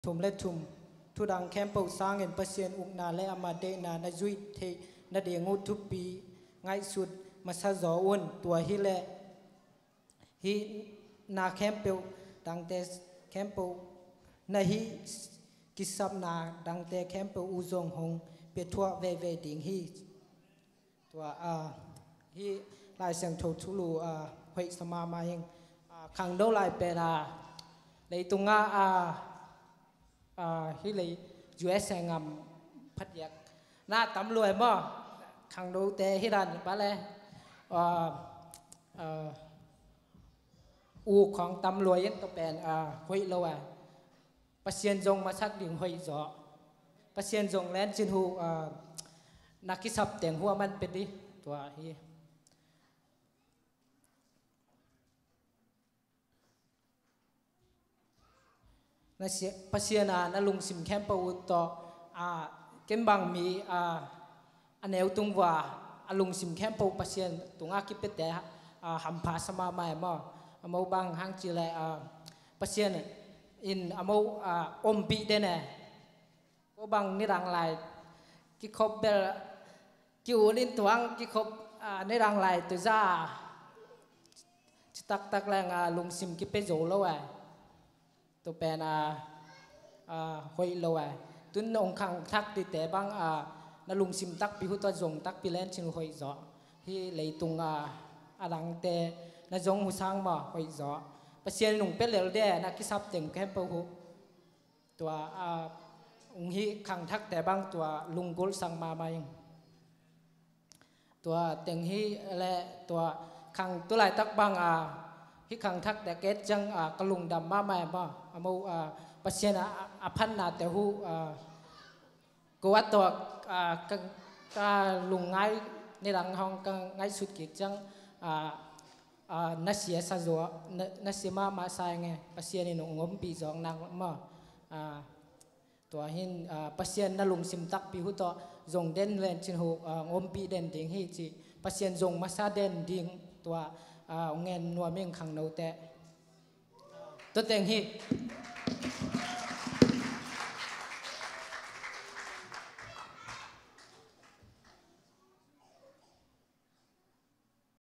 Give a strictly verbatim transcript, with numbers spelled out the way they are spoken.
Thum le thum. Thudang khempeuh sangin Pasian ukna le ama deihna na zuih theih nading uh thupi ngaihsut masa zaw un. Tua hileh hih na khempeuh dangte khempeuh na hih kisapna dangte khempeuh uh zong hong piathuah veivei ding hi. Tua a hih Lai Siangtho thulu a hoih sa mahmah ing. A khangno lai pen a leitungah a a hih lei U S A ngam phadiak na tam luai maw? Khangnote hih dan bale a a u khong tam luai in tua pen a hoih lo a. Pasian zong masak ding hoih zaw. Pasian zong lencin hu a na kisap teng hu a man pia di. Tua hi. Na sia- Pasian a na lungsim khempeuh uh tawh a ken bang mi a a neu tung vua a lungsim khempeuh Pasian tungah kipiate a hampha sa mahmah e maw? A mo bang hang ci le a Pasian in a mo a ompih den e. Ko bang nidang lai kikhop bel ki-ul in tuang kikhop a nidang lai tuza citaktak leng a lungsim kipia zo lo e. Tua pen a a hoih lo a. Tun na ong khangthak dite bang a na lungsim takpi hu tua zong takpi lencin hoih zaw. Hih leitung a a dangte na zong hu sang maw hoih zaw. Pasian in ong pia lel de na kisap teng khempeuh hu. Tua a ong hih khangthakte bang tua lunggulh sang mahmah ing. Tua teng hi le tua khang tu laitak bang a hih khangthakte ket ciang a ka lungdam mahmah e maw? A mo a Pasian a a phannate hu a ko a tawh a ka ka lungngai nidang hong ka ngaihsut kik ciang a a na sia sa zaw na na sia mahmah sa ing e. Pasian in ong ompih zawk nak maw? A Tua hin a Pasian na lungsim takpi hu tawh zong den lencin hu a ompih den ding hi ci. Pasian zong masa den ding tua a ngen nuam ing khangnote. Tua teng hi.